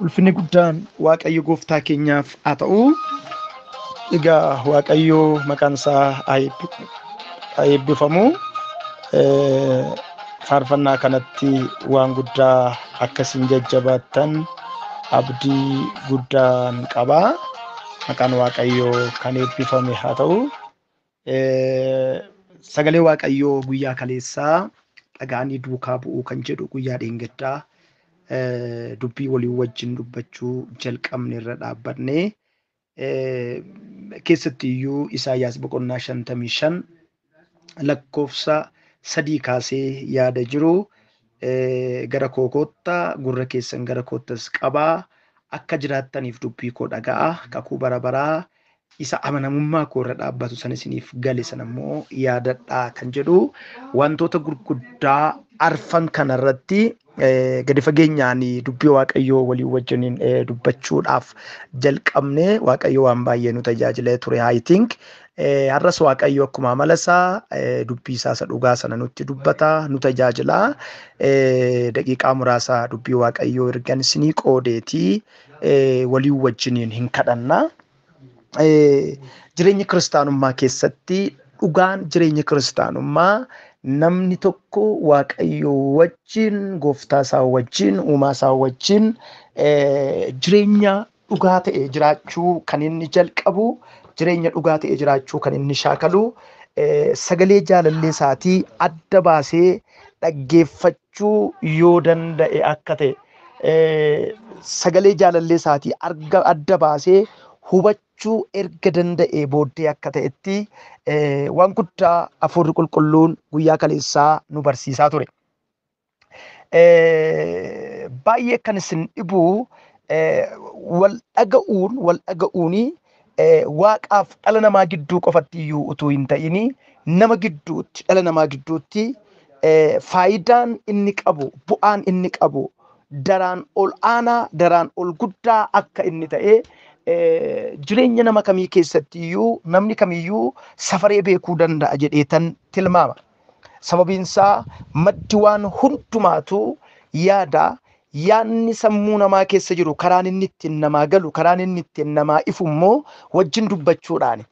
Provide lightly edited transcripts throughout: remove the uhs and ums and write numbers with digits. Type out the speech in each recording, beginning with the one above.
Ulfinni guddaan Waaqayyo gooftaa keenyaaf haa ta'u. Egaa Waaqayyo maqaan isaa haa eebbifamu. Faarfannaa kanatti waan guddaa akkasiin jajjabaattan abdii guddaan qaba. Maqaan Waaqayyoo kan eebbifame haa ta'u. Sagalee Waaqayyoo guyyaa kaleessaa dhaga'anii duukaa bu'uu kan jedhu guyyaa dheengaddaa dubbii walii wajjin dubbachuu jalqabne irra dhaabbannee keessatti iyyuu Isaayyaas boqonnaa 55 lakkoofsa 3 kaasee yaada jiru gara koo koottaa gurra keessan gara koottas qabaa akka jiraattaniif dubbii koo dhaga'a kakuu bara baraa isa amanamummaa koo irra dhaabbatu san isiniif gale sana immoo yaadadhaa kan jedhu wantoota gurguddaa arfan kanarratti gadi fageenyaan dubbii Waaqayyoo walii wajjiniin dubbachuudhaaf jalqabne. Waaqayyo waan baay'ee nu tajaajilee ture. I think har'as Waaqayyo akkuma amala isaa dubbii isaa isa dhugaa sana nutti dubbata, nu tajaajila. Daqiiqaa muraasa dubbii Waaqayyoo ergan isinii qoodeetii walii wajjiniin hin kadhanna. Jireenya kiristaanummaa keessatti dhugaan jireenya kiristaanummaa namni tokko Waaqayyo wajjin, gooftaa isaa wajjin, uumaa isaa wajjin jireenya dhugaa ta'e jiraachuu kan inni jalqabu, jireenya dhugaa ta'e jiraachuu kan inni shaakalu, sagalee jaalallee isaatii adda baasee dhaggeeffachuu yoo danda'e akka ta'e, sagalee jaalallee isaatii adda baasee hubachuu erga danda'ee booddee akka ta'etti waan guddaa Hafuurri Qulqulluun guyyaa kaleessaa nu barsiisaa ture. Baay'ee kan isin dhibu wal dhaga'uun wal dhaga'uuni waaqaaf dhala namaa gidduu qofatti iyyuu utuu hin ta'ini nama gidduutti dhala namaa gidduutti faayidaan inni qabu bu'aan inni qabu daraan ol aanaa daraan ol guddaa akka inni ta'e jireenya nama kamii keessatti iyyuu namni kamiyyuu safaree beekuu danda'a jedheetan tilmaama. Sababiin isaa maddi waan hundumaatu yaada, yaadni sammuu namaa keessa jiru karaan inni ittiin namaa galu, karaan inni ittiin namaa ifu immoo wajjin dubbachuudhaani.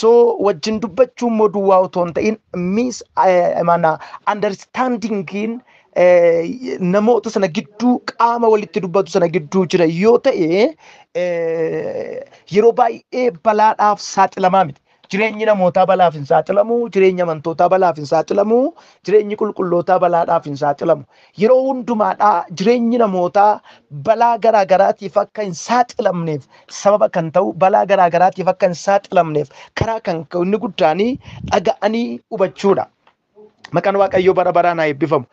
So wajjin dubbachuu immoo duwwaa otoo hin ta'in mis mana understandingiin namoota sana gidduu qaama walitti dubbatu sana gidduu jira yoo ta'e yeroo baay'ee balaadhaaf saaxilamaa miti. Jireenyi namootaa balaaf hin saaxilamu, jireenyi amantootaa balaaf hin saaxilamu, jireenyi qulqullootaa balaadhaaf hin saaxilamu. Yeroo hundumaadhaa jireenyi namootaa balaa garaa garaatiif akka hin saaxilamneef sababa kan ta'u, balaa garaa garaatiif akka hin saaxilamneef karaa kan inni guddaanii dhaga'anii hubachuudha. Maqaan Waaqayyoo bara baraan haa eebbifamu.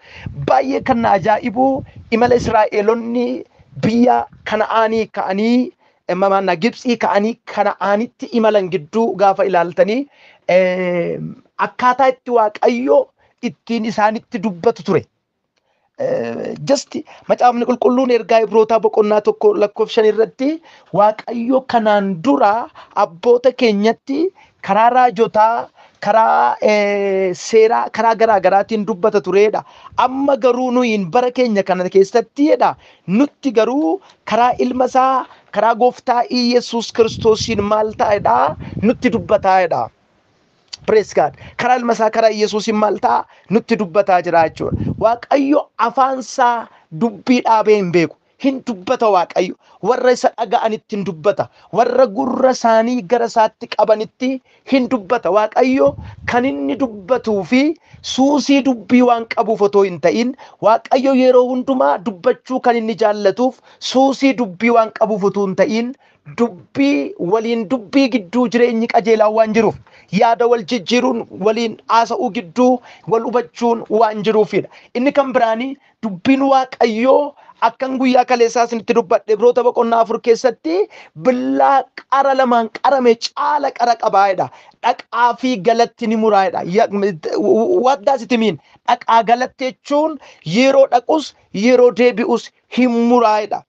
Baay'ee kan na ajaa'ibu imala Israa'eelonni biyya Kana'aanii ka'anii maana Gibxii ka'anii Kana'aanitti imalan gidduu gaafa ilaaltanii akkaataa itti Waaqayyo ittiin isaanitti dubbatu ture. Just macaafni qulqulluun ergaa Ibrootaa boqonnaa 1 lakkoofsa 5 irratti Waaqayyo kanaan dura abboota keenyatti karaa raajotaa, karaa seeraa, karaa garaa garaatiin dubbata tureedha. Amma garuu nuyiin bara keenya kana keessatti jedha nutti garuu karaa ilma isaa karaa gooftaa Iyyasuus Kiristoosiin maal ta'edha nutti dubbataa'edha. Praise God. Karaa ilma isaa karaa Iyyasuusiin maal ta'a nutti dubbataa jira jechuudha. Waaqayyo afaan isaa dubbii dhaabee hin beeku. Hin dubbata Waaqayyo. Warra isa dhaga'anitti hin dubbata. Warra gurra isaanii gara isaatti qabanitti hin dubbata. Waaqayyo kan inni dubbatuu fi suusii dubbii waan qabuuf otoo hin ta'in Waaqayyo yeroo hundumaa dubbachuu kan inni jaallatuuf suusii dubbii waan qabuuf otoo hin ta'in dubbii waliin dubbii gidduu jireenyi qajeelaa waan jiruuf yaada wal jijjiiruun waliin haasa'uu gidduu wal hubachuun waan jiruufidha. Inni kan biraanii dubbiin Waaqayyoo akkan guyyaa kaleessaa isinitti dubbadhe Ibroota boqonnaa 4 keessatti billaa qara lamaan qarame caala qara qabaa'edha. Dhaqaa fi galatti ni muraa'edha. What does it mean? Dhaqaa galatti jechuun yeroo dhaqus yeroo deebi'us hin muraa'edha.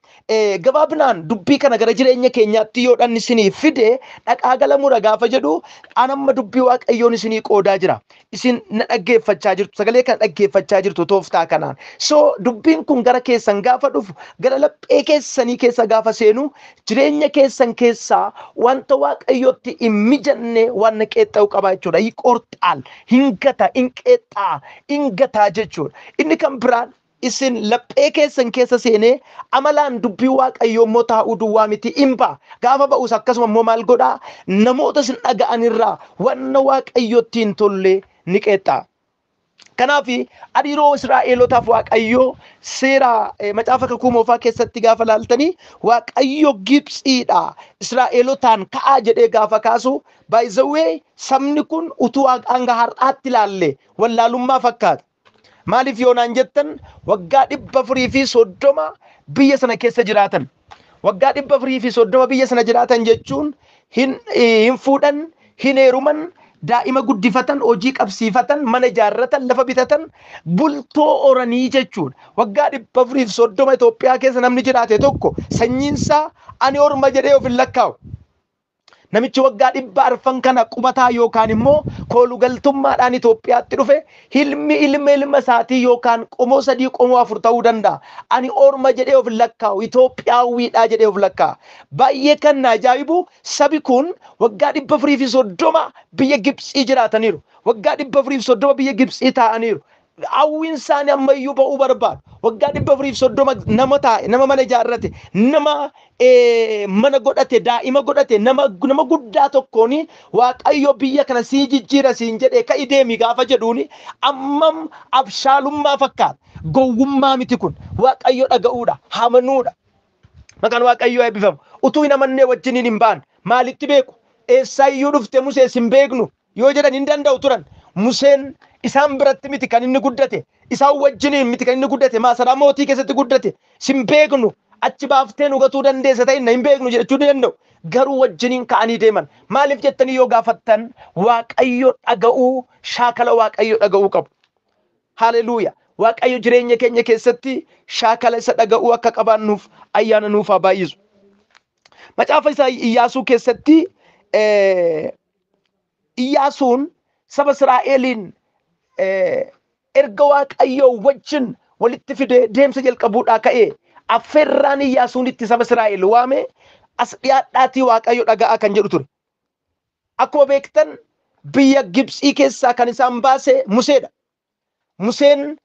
Gabaabinaan dubbii kana gara jireenya keenyaatti yoo dhanni isinii fide, dhaqaa gala mura gaafa jedhu, an amma dubbii Waaqayyoon isinii qoodaa jira. Isin na dhaggeeffachaa jirtu, sagalee kana dhaggeeffachaa jirtu tooftaa kanaan. So dubbiin kun gara keessan gaafa dhufu, gara laphee keessanii keessa gaafa seenu, jireenya keessan keessaa wanta Waaqayyotti hin mijanne waan qeexxa'u qaba jechuudha. Hiqorxaal, hin gata, hin qeexxaa, hin gataa jechuudha. Inni kan biraan, isin laphee keessan keessa seenee amalaan dubbii Waaqayyoo immoo taa'uu duwwaa miti, hin ba'a. Gaafa ba'us akkasuma immoo maal godhaa? Namoota isin dhaga'anirraa wanna Waaqayyotti hin tolle ni qeexxaa. Kanaaf hariiroo Israa'elotaaf Waaqayyoo seera macaafa kakuu moofaa keessatti gaafa laaltanii, Waaqayyo Gibxiidha Israa'elotaan ka'aa jedhee gaafa kaasu, by the way, sabni kun utuu hanga har'aatti ilaalle wallaalummaa fakkaata. Maaliif yoonaan jettan, waggaa 430 biyya sana keessa jiraatan. Waggaa 430 biyya sana jiraatan jechuun hin fuudhan, hin heeruman, daa'ima guddifatan, hojii qabsiifatan, mana ijaarratan, lafa bitatan, bultoo horanii jechuudha. Waggaa 430 Itoophiyaa keessa namni jiraate tokko sanyiinsaa ani orma jedhee of hin lakkaa'u. Namichi waggaa 400 kana qubataa yookaan immoo koolugaltummaadhaan Itoophiyaatti dhufe, ilmi ilma ilma isaatii yookaan qomoo sadii, qomoo afur ta'uu danda'a. Ani orma jedhee of hin lakkaa'u, Itoophiyaawwiidhaa jedhee of lakkaa'a. Baay'ee kan na ajaa'ibu, sabi kun waggaa 430 biyya Gibxii jiraataniiru. Waggaa 430 biyya Gibxii taa'aniiru. Hawwiin isaanii ammayyuu ba'uu barbaadu. Waggaa 430 nama taa'e, nama mana ijaarrate, nama mana godhate, daa'ima godhate, nama guddaa tokkoon Waaqayyo biyya kana sii jijjiira siin jedhee ka'i deemi gaafa jedhuuni, ammam abshaalummaa fakkaata. Gowwummaa miti kun. Waaqayyo dhaga'uudha, amanuudha. Maqaan Waaqayyoo eebbifamu. Utuu hin amannee wajjiniin hin ba'an. Maalitti beeku? Eessaayyuu dhufte Musee, hin beeknu yoo jedhan hin danda'u turan. Museen isaan biratti miti kan inni guddate. Isaan wajjiniin miti kan inni guddate. Maasaraa mootii keessatti guddate. Sin beeknu, achi baaftee nu gatuu dandeessa ta'e hin beeknu jechuu ni danda'u. Garuu wajjiniin ka'anii deeman. Maaliif jettanii yoo gaafattan, Waaqayyo dhaga'uu, shaakala Waaqayyo dhaga'uu qabu. Haleluuya. Waaqayyo jireenya keenya keessatti shaakala isa dhaga'uu akka qabaannuuf ayyaana nuuf haa baay'isu. Macaafa isaa Iyyaasuu keessatti Iyyaasuun saba Israa'eliin erga Waaqayyoo wajjin walitti fidee deemsa jalqabuudhaa ka'ee, affeerraan Iyyaasuun itti saba Israa'el waame as dhiyaadhaatii Waaqayyo dhaga'aa kan jedhu ture. Akkuma beektan, biyya Gibxii keessaa kan isaan baase Museedha. Museen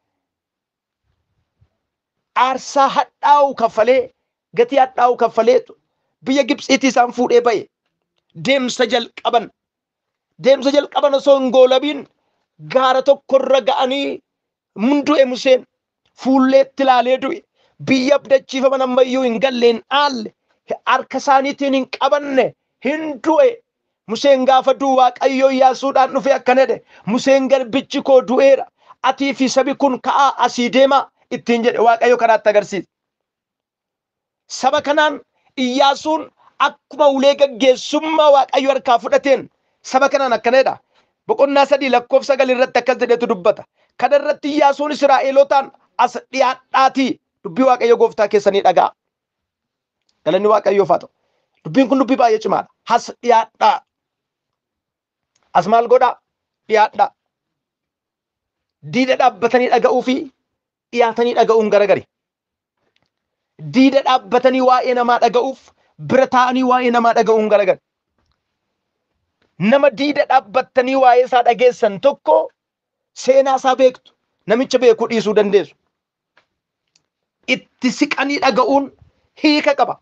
aarsaa hadhaa'u kaffalee, gatii hadhaa'u kaffaleetu biyya Gibxiitii isaan fuudhee ba'e. Deemsa jalqaban. Deemsa jalqaban osoo hin goolabiin gaara tokkorra ga'anii du'e Museen. Fuulleetti ilaalee du'e. Biyya abdachiifaman ammayyuu hin galle, hin dhaalle, harka isaaniitiin hin qabanne, hin du'e. Museen gaafa du'u Waaqayyo Iyyaasuudhaan dhufe akkana jedhe: "Museen garbichi koo du'eera. Atii fi sabi kun ka'aa asii deemaa" ittiin jedhe. Waaqayyo karaatti agarsiisa. Saba kanaan Iyyaasuun akkuma ulee gaggeessummaa Waaqayyo harkaa fudhateen saba kanaan akkana jedha. Boqonnaa 3 lakkoofsa 9 irratti akkas jedhetu dubbata. Kana irratti Iyyaasuun Israa'elotaan, "As dhiyaadhaatii dubbii Waaqayyo gooftaa keessanii dhaga'a." Galanni Waaqayyoof haa ta'u. Dubbiin kun dubbii baay'ee cimaadha. As dhiyaadhaa. As maal godhaa? Dhiyaadhaa. Diida dhaabbatanii dhaga'uu fi dhiyaatanii dhaga'uun garagari. Diida dhaabbatanii waa'ee namaa dhaga'uuf bira taa'anii waa'ee namaa dhaga'uun garagari. Nama diida dhaabbattanii waa'ee isaa dhageessan tokko seenaa isaa beektu, namicha beekuu dhiisuu dandeessu. Itti siqanii dhaga'uun hiika qaba.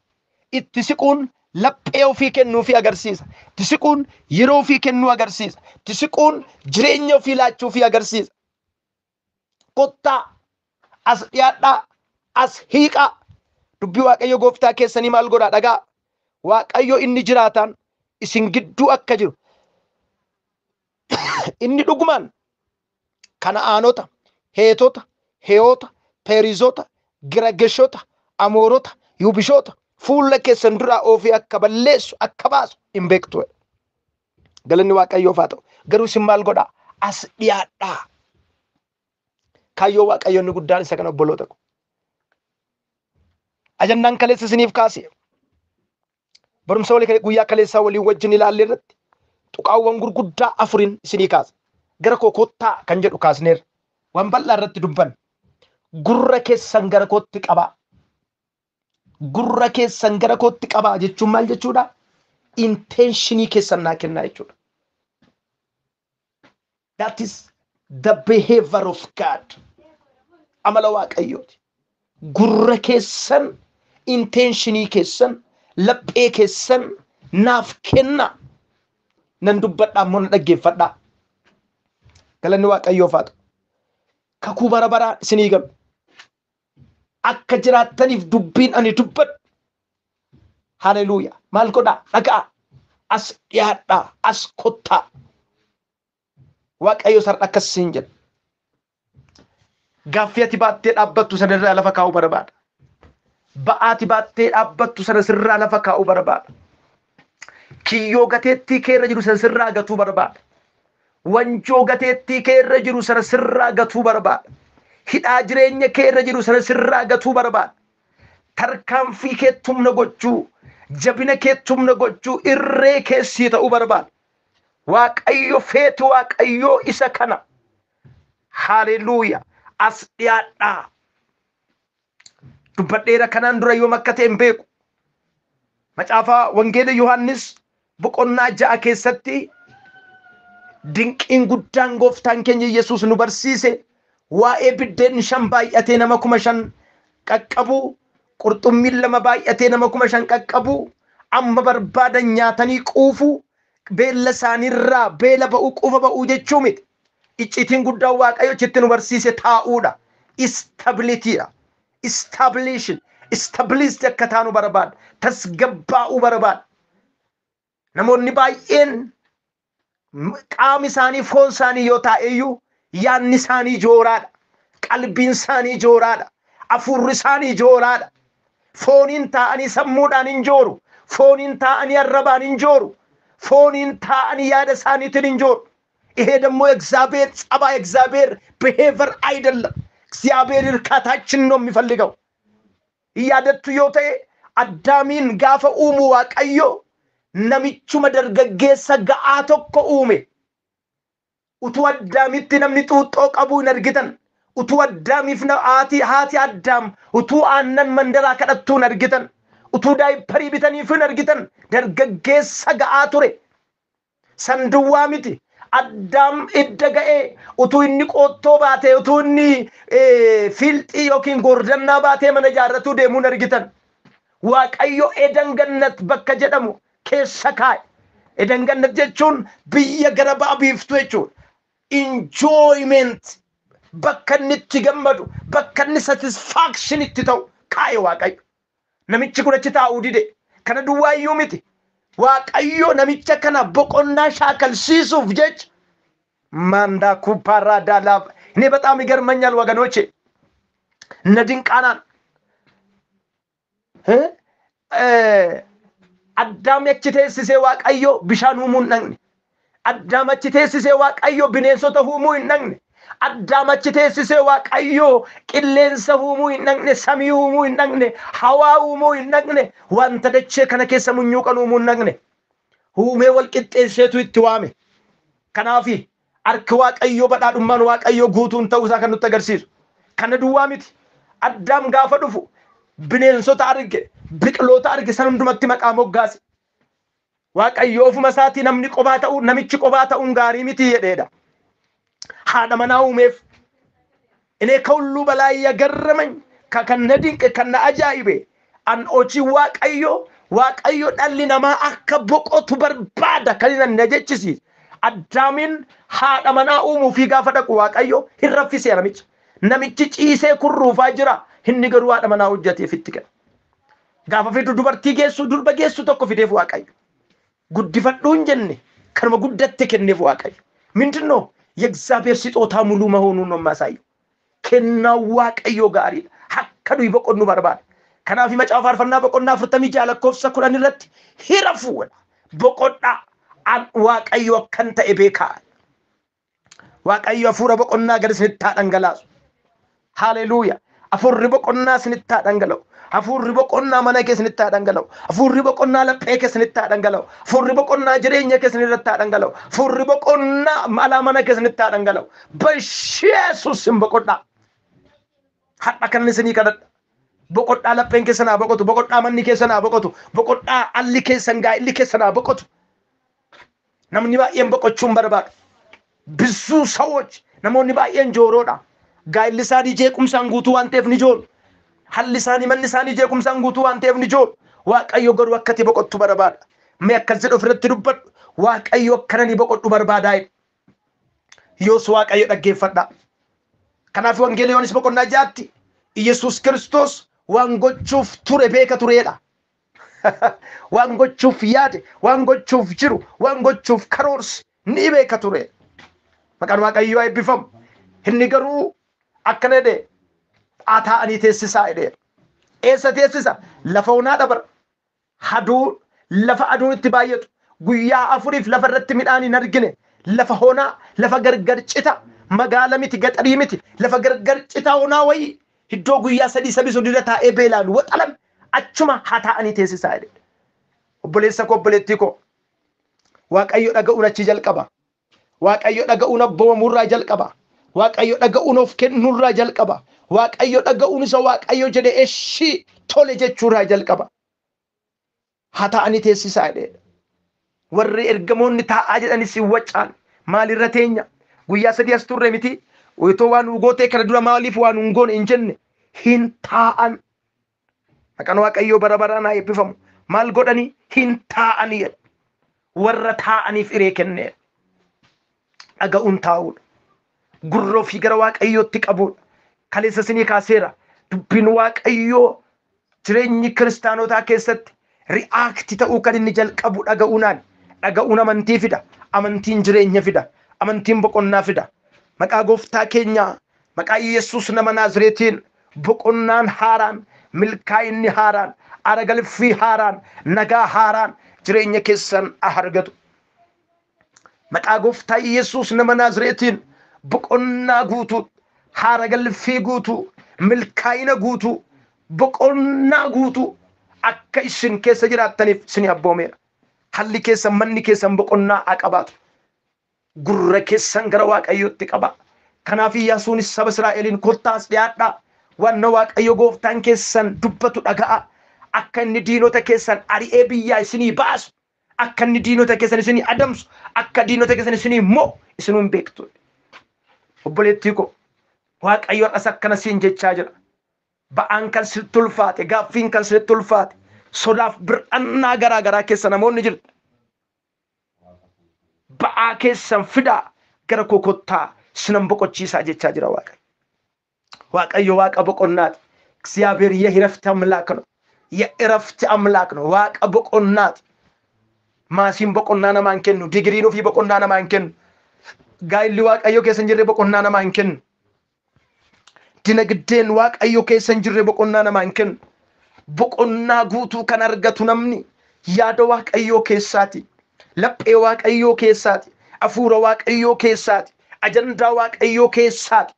Itti siquun laphee ofii kennuufii agarsiisa. Itti siquun yeroo ofii kennuu agarsiisa. Itti siquun jireenya ofii laachuufii agarsiisa. Kottaa as dhiyaadhaa, as hiiqaa, dubbii Waaqayyo gooftaa keessanii maal godhaa? Dhagaa. Waaqayyo inni jiraataan isin gidduu akka jiru, inni dhugumaan Kana'aanota, Heetota, Heyoota, Perizota, Girageshota, Amoorota, Yubishoota fuula keessan duraa oofee akka balleessu, akka baasu hin beektu. Galanni Waaqayyoof haa ta'u. Garuu isin maal godhaa? As dhiyaadhaa. Kaayyoo Waaqayyoo inni guddaan isa kana, obboloota ko. Ajandaan kaleessa isiniif kaase, barumsa walii guyyaa kaleessaa walii wajjin ilaalle irratti tuqaawwan gurguddaa afuriin isinii kaasa. Gara koo kottaa kan jedhu kaasneerra. Waan bal'aa irratti dubbanne. Gurra keessan gara kootti qabaa. Gurra keessan gara kootti qabaa jechuun maal jechuudha? Intentionii keessan naa kennaa jechuudha. That is the behavior of God. Amala Waaqayyooti. Gurra keessan, intentionii keessan, laphee keessan naaf kenna. Nan dubbadhaa immoo na dhaggeeffadhaa. Galanni Waaqayyoof haa ta'u. Kakuu bara baraa isinii galu. Akka jiraattaniif dubbiin ani dubbadhu. Haleluuyaa. Maal godhaa? Dhaga'a. As dhiyaadhaa. As kottaa. Waaqayyo sarara akkas siin jedha. Gaaffii ati baattee dhaabbattu sanarraa lafa kaa'uu barbaada. Ba'aa ati baattee dhaabbattu sana sirraa lafa kaa'uu barbaada. Kiyyoo gateettii keerra jiru sana sirraa gatuu barbaada. Wanjoo gateettii keerra jiru sana sirraa gatuu barbaada. Hidhaa jireenya keerra jiru sana sirraa gatuu barbaada. Tarkaanfii kee tumna gochuu, jabina kee tumna gochuu, irree keessii ta'uu barbaada. Waaqayyo feeti Waaqayyoo isa kana. Haleluuya. As dhiyaadhaa. Dubbadheera kanaan dura, yoom akka ta'e hin beeku. Macaafa Wangeela Yohaannis boqonnaa 6 keessatti dinqiin guddaan gooftaan keenya Yesuus nu barsiise, waa'ee biddeen 5 baay'atee nama 5,000 qaqqabu, qurxummiin 2 baay'atee nama 5,000 qaqqabu, amma barbaadan nyaatanii quufu, beela isaaniirraa beela ba'uu, quufa ba'uu jechuu miti. Icciitiin guddaan Waaqayyo achitti nu barsiise taa'uudha. Stabilitydha. Establishin. Established akka taanu barbaada. Tasgabbaa'uu barbaada. Namoonni baay'een qaami isaanii, foon isaanii yoo taa'eyyuu, yaadni isaanii jooraadha. Qalbiin isaanii jooraadha. Hafuurri isaanii jooraadha. Fooniin taa'anii sammuudhaan hin jooru. Fooniin taa'anii arrabaan hin jooru. Fooniin taa'anii yaada isaaniitiin hin jooru. ይሄ ደግሞ የእግዚአብሔር ጸባይ፣ የእግዚአብሔር behavior አይደለም። እግዚአብሔር እርካታችን ነው የሚፈልገው። Yaadattu yoo ta'e, Addaamiin gaafa uumu Waaqayyo namichuma dargaggeessa ga'aa tokko uume. Utuu Addaamitti namni xuuxxoo qabu hin argitan. Utuu Addaamiif haati Addaam utuu aannan mandaraa kadhattuu hin argitan. Utuu diaperii bitaniif hin argitan. Dargaggeessa ga'aa ture. Sanduwwaa miti. Addaam idda ga'ee utuu inni qoottoo baatee, utuu inni fiilxii yookiin goordannaa baatee mana ijaarratuu deemuun argitan. Waaqayyo Edan Gannat bakka jedhamu keessa kaa'e. Edan Gannat jechuun biyya gara ba'a biiftuu jechuudha. Enjoyment, bakka inni itti gammadu, bakka inni satisfaction itti ta'u kaa'e Waaqayyo. Namichi kun achi taa'uu dide. Kana duwwaayyuu miti. Waaqayyo namicha kana boqonnaa shaakalsiisuuf jecha ማንዳ ኩፓራ ዳላብ እኔ በጣም ይገርመኛል ወገኖቼ። እነ ድንቃናን Addaam achi teessisee Waaqayyo bishaan uumuu hin dhaqne. Addaam achi teessisee Waaqayyo bineensota uumuu hin dhaqne. Addaam achi teessisee Waaqayyo qilleensa uumuu hin dhaqne, samii uumuu hin dhaqne, hawaa uumuu hin dhaqne, wanta dachee kana keessa munyuuqan uumuu hin dhaqne. Uumee wal qixxeesseetu itti waame. Kanaafi harki Waaqayyoo, badhaadhummaan Waaqayyoo guutuun ta'uusaa kan nutti agarsiisu. Kana duwwaa miti. Addaam gaafa dhufu bineensota arge, biqiloota arge, san hundumatti maqaa moggaase. Waaqayyo ofuma isaatii namni qobaa ta'uu, namichi qobaa ta'uun gaarii miti jedheedha. Haadha manaa uumeef. እኔ ከሁሉ በላይ የገረመኝ ከነ ድንቅ ከነ ajaa'ibe an hojii Waaqayyo, Waaqayyo dhalli namaa akka boqotu barbaada kan inni na jechisiise. Addaamiin haadha manaa uumuu fi gaafa dhaqu Waaqayyo hin raffisee namicha. Namichi ciisee kurruufaa jira. Inni garuu haadha manaa hojjeteef itti kenna. Gaafa fidu dubartii geessu, durba geessu tokko fideef Waaqayyo. Guddifadhuu hin jenne, kanuma guddatte kenneef Waaqayyo. ምንድን ነው? የእግዚአብሔር ስጦታ ሙሉ መሆኑን ነው የሚያሳየው። Kennaan Waaqayyoo gaariidha. Akka nuyi boqonnu barbaada. Kanaaf Macaafa Faarfannaa boqonnaa 46 lakkoofsa 10 irratti hirafuu, boqodhaa, An Waaqayyo akkan ta'e beekaa. Waaqayyo hafuura boqonnaa gad isinitti haa dhangalaasu. Haleluuyaa. Hafuurri boqonnaa isinitti haa dhangala'u. Hafuurri boqonnaa mana kee isinitti haa dhangala'u. Hafuurri boqonnaa laphee kee isinitti haa dhangala'u. Hafuurri boqonnaa jireenya kee isinirratti haa dhangala'u. Hafuurri boqonnaa alaa mana kee isinitti haa dhangala'u. Basheesus hin boqodhaa. Har'a kan isinii kadhadha. Boqodhaa lapheen keessan haa boqotu. Boqodhaa manni keessan haa boqotu. Boqodhaa alli keessan gaa'illi keessan haa boqotu. Namni baay'een boqochuu hin barbaadu. ብዙ ሰዎች namoonni baay'een jooroodha. Gaa'illi isaanii jeequmsaan guutuu waan ta'eef ni jooru. Halli isaanii manni isaanii jeequmsaan guutuu waan ta'eef ni jooru. Waaqayyo garuu akka ati boqottu barbaada. Mee akkas jedhu ofirratti dubbadhu. Waaqayyo akkana ni boqodhu barbaadaa jedhu. Yoos Waaqayyo dhaggeeffadha. Kanaaf Wangeela Yohaannis boqonnaa 6tti Iyyasuus Kiristoos waan gochuuf ture beeka tureedha. Waan gochuuf yaade, waan gochuuf jiru, waan gochuuf karoorse ni beeka ture. Maqaan Waaqayyoo haa eebbifamu. Inni garuu akkana jedhe, haa taa'anii teessisaa jedhe. Eessa teessisa? Lafa onaa dabara. Haduu lafa aduun itti baay'atu. Guyyaa 4 lafa irratti midhaan hin argine. Lafa onaa, lafa gargar cita, magaala miti, gaxarii miti, lafa gargar cita onaa wayii. Iddoo guyyaa 3 sabi sun irra taa'ee beelaan waxalan achuma haa taa'anii teessisaa jedhe. Obboleessa koo, obboleettii koo, Waaqayyo dhaga'uun achi jalqaba. Waaqayyo dhaga'uun abboomamuurraa jalqaba. Waaqayyo dhaga'uun of kennuurraa jalqaba. Waaqayyo dhaga'uun isa Waaqayyo jedhe eshii tole jechuurraa jalqaba. Haa taa'anii teessisaa jedhe. Warri ergamoonni taa'aa jedhanis hin waccaan. Maalirra teenya? Guyyaa 3 as turre miti. Otoo waan nu gootee kana dura maaliif waan nu hin goone hin jenne? Hin taa'an. Maqaan Waaqayyoo bara baraan haa eebbifamu. Maal godhanii? Hin taa'anii jedha. Warra taa'aniif hiree kenneera. Dhaga'uun taa'uudha. Gurra ofii gara Waaqayyootti qabuudha. Kaleessa isinii kaaseera. Dubbiin Waaqayyoo jireenyi kiristaanotaa keessatti ri'aakti ta'uu kan inni jalqabu dhaga'uunaan. Dhaga'uun amantii fida. Amantiin jireenya fida. Amantiin boqonnaa fida. Maqaa gooftaa keenyaa, maqaa Yesuus nama Naazreetiin boqonnaan haaraan, milkaa'inni haaraan, aragalfii haaraan, nagaa haaraan jireenya keessan haa argatu. Maqaa gooftaa Yesuus nama Naazreetiin boqonnaa guutuu, haaragalfii guutuu, milkaa'ina guutuu, boqonnaa guutuu akka isin keessa jiraattaniif isin abboomeera. Halli keessan, manni keessan boqonnaa haa qabaatu. Gurra keessan gara Waaqayyootti qaba. Kanaaf Iyyaasuunis saba Israa'eliin kottaas dhiyaadhaa. Wanna Waaqayyo gooftaan keessan dubbatu dhaga'a. Akka inni diinota keessan ari'ee biyyaa isinii baasu, akka inni diinota keessan isinii adamsu, akka diinota keessan isinii mo'u isinuu hin beektu. Obboleettii koo, Waaqayyo har'as akkana siin jechaa jira. Ba'aan kan sitti ulfaate, gaaffiin kan sitti ulfaate, sodaaf bir'annaa garaa garaa keessa namoonni jirtu. Ba'aa keessan fidaa gara koo kottaa sinan boqochiisaa jechaa jira Waaqayyo. Waaqayyo Waaqa boqonnaati. እግዚአብሔር የእረፍት አምላክ ነው። የእረፍት አምላክ ነው። Waaqa boqonnaati. Maasiin boqonnaa namaa hin kennu. Digiriin ofii boqonnaa namaa hin kennu. Gaa'illi Waaqayyo keessa hin jirre boqonnaa namaa hin kennu. Dinagdeen Waaqayyo keessa hin jirre boqonnaa namaa hin kennu. Boqonnaa guutuu kan argatu namni yaada Waaqayyoo keessaati. Laphee Waaqayyoo keessaati. Hafuura Waaqayyoo keessaati. Ajandaa Waaqayyoo keessaati.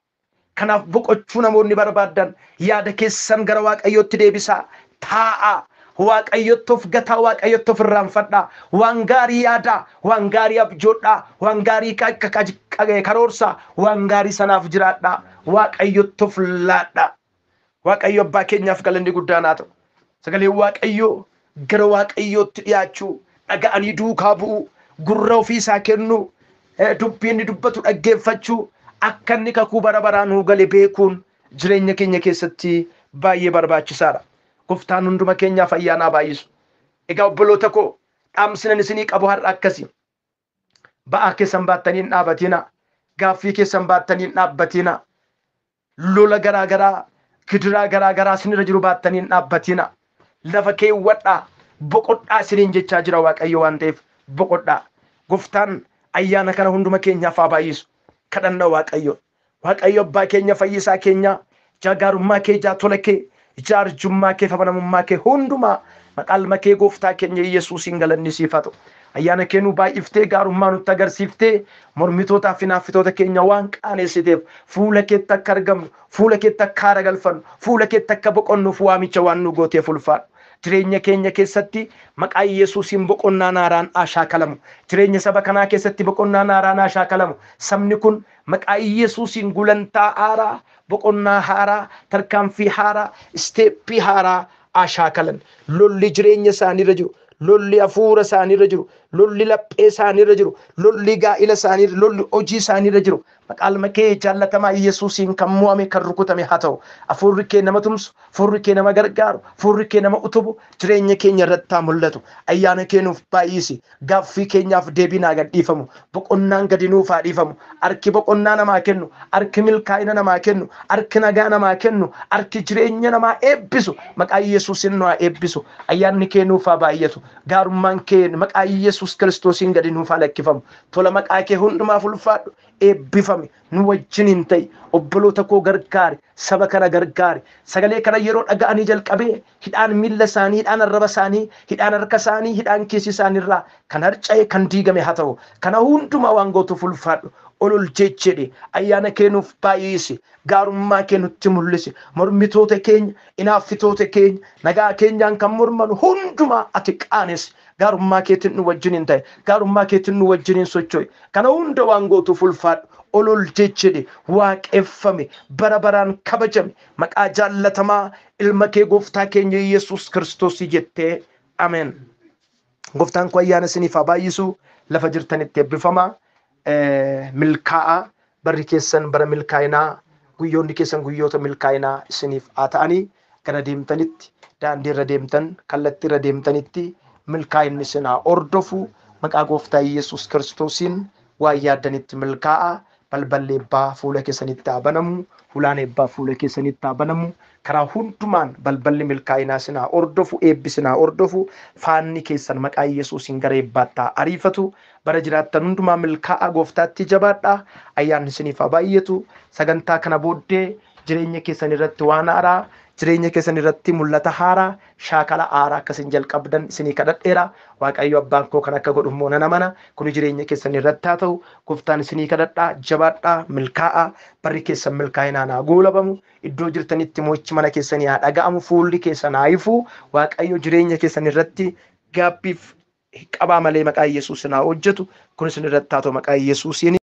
Kanaaf boqochuu namoonni barbaadan yaada keessan gara Waaqayyootti deebisaa. Taa'aa. Waaqayyotti of gataa, Waaqayyotti of irraanfadhaa. Waan gaarii yaadaa, waan gaarii abjoodhaa, waan gaarii karoorsaa, waan gaarii sanaaf jiraadhaa. Waaqayyotti of laadhaa. Waaqayyo abbaa keenyaaf galanni guddaan haa ta'u. Sagaleen Waaqayyoo gara Waaqayyootti dhiyaachuu, dhaga'anii duukaa bu'uu, gurra ofii isaa kennuu, dubbii inni dubbatu dhaggeeffachuu, akka inni kakuu bara baraan nuu gale beekuun jireenya keenya keessatti baay'ee barbaachisaadha. Gooftaan hunduma keenyaaf ayyaana baay'isu. Egaa obboloota koo, dhaamsinan isinii qabu har'a akkasi. Ba'aa keessan baattanii hin dhaabatinaa. Gaaffii keessan baattanii hin dhaabbatinaa. Lola garaa garaa, gidiraa garaa garaa isinirra jiru baattanii hin dhaabbatinaa. Lafa keewwadhaa, boqodhaa isiniin jechaa jira Waaqayyo waan ta'eef boqodhaa. Gooftaan ayyaana kana hunduma keenyaaf haa baay'isu. Kadhanna Waaqayyo. Waaqayyo abbaa keenya, fayyisaa keenya, gaarummaa kee, jaatola kee, jaarjummaa kee, amanamummaa kee hundumaa maqaa ilma kee gooftaa keenya Yesuusiin galanni siif haa ta'u. Ayyaana kee nu baay'iftee gaarummaa nutti agarsiiftee mormitootaa fi hinaaffitoota keenya waan qaaneessiteef fuula keetti akka argamnu, fuula keetti akka haara galfannu, fuula keetti akka boqonnuuf waamicha waan nu gooteef ulfaadhu. Jireenya keenya keessatti maqaa Yesuusiin boqonnaan haaraan haa shaakalamu. Jireenya saba kanaa keessatti boqonnaan haaraan haa shaakalamu. Sabni kun maqaa Yesuusiin gulantaa haaraa, boqonnaa haaraa, tarkaanfii haaraa, isteeppii haaraa haa shaakalan. Lolli jireenya isaaniirra jiru, lolli hafuura isaaniirra jiru, lolli laphee isaaniirra jiru, lolli gaa'ila isaaniirra, lolli hojii isaaniirra jiru. Maqaa ilma kee jaallatamaa Yesuusiin kan mo'ame kan rukutame haa ta'u. Hafuurri kee nama tumsu, hafuurri kee nama gargaaru, hafuurri kee nama utubu jireenya keenya irratti haa mul'atu. Ayyaana kee nuuf baay'isi. Gaaffii keenyaaf deebiin haa gadhiifamu. Boqonnaan gadi nuuf haa dhiifamu. Harki boqonnaa namaa kennu, harki milkaa'ina namaa kennu, harki nagaa namaa kennu, harki jireenya namaa eebbisu maqaa Yesuusiin nu haa eebbisu. Ayyaanni kee nuuf haa baay'atu. Gaarummaan kee maqaa Yesuus Kiristoosiin gadi nuuf haa lakkifamu. Tola maqaa kee hundumaaf ulfaadhu. Eebbifame nu wajjin hin ta'i. Obboloota koo gargaari, saba kana gargaari. Sagalee kana yeroo dhaga'anii jalqabee hidhaan miilla isaanii, hidhaan arraba isaanii, hidhaan harka isaanii, hidhaan kiisii isaaniirraa kan harca'e kan diigame haa ta'u. Kana hundumaa waan gootuuf ulfaadhu. Ol ol jedhi ayyaana kee nuuf baay'isi. Gaarummaa kee nutti mul'isi. Mormitoota keenya, hinaaffitoota keenya, nagaa keenyaan kan morman hundumaa ati qaanessi. Gaarummaa keetiin nu wajjin hin ta'e. Gaarummaa keetiin nu wajjin hin socho'e. Kana hunda waan gootuuf ulfaadhu. Ol ol jedhi waaqeffame, bara baraan kabajame, maqaa jaallatamaa ilma kee gooftaa keenya Yesuus Kiristoos jettee ameen. Gooftaan koo ayyaana isiniif haa baay'isu. Lafa jirtanitti eebbifamaa. Milkaa'aa barri keessan bara milkaa'inaa, guyyoonni keessan guyyoota milkaa'inaa isiniif haa ta'anii. Gara deemtanitti, daandii irra deemtan, kallattii irra deemtanitti milkaa'inni isin haa hordofu. Maqaa gooftaa Yesuus Kiristoosiin waan yaaddanitti milkaa'aa. Balballi eebbaa fuula keessanitti haa banamu. Hulaan eebbaa fuula keessanitti haa banamu. Karaa hundumaan balballi milkaa'inaa isin haa hordofu, eebbi isin haa hordofu. Faanni keessan maqaa Yesuusiin gara eebbaatti haa ariifatu. Bara jiraattan hundumaa milkaa'aa gooftaatti jabaadhaa. Ayyaanni isiniif haa baay'atu. Sagantaa kana booddee jireenya keessan irratti waan haaraa, jireenya keessan irratti mul'ata haaraa, shaakala haaraa akkasin jalqabdan isinii kadhadheera. Waaqayyo abbaan koo kan akka godhu immoo nan amana. Kun jireenya keessan irratti haa ta'u. Gooftaan isinii kadhadhaa, jabaadhaa, milkaa'aa. Barri keessan milkaa'inaan haa goolabamu. Iddoo jirtanitti mo'ichi mana keessanii haa dhaga'amu. Fuulli keessan haa ifu. Waaqayyo jireenya keessan irratti gaabbiif qabaa malee maqaa Yesuusin haa hojjetu. Kun isin irratti haa ta'u maqaa Yesuusiin.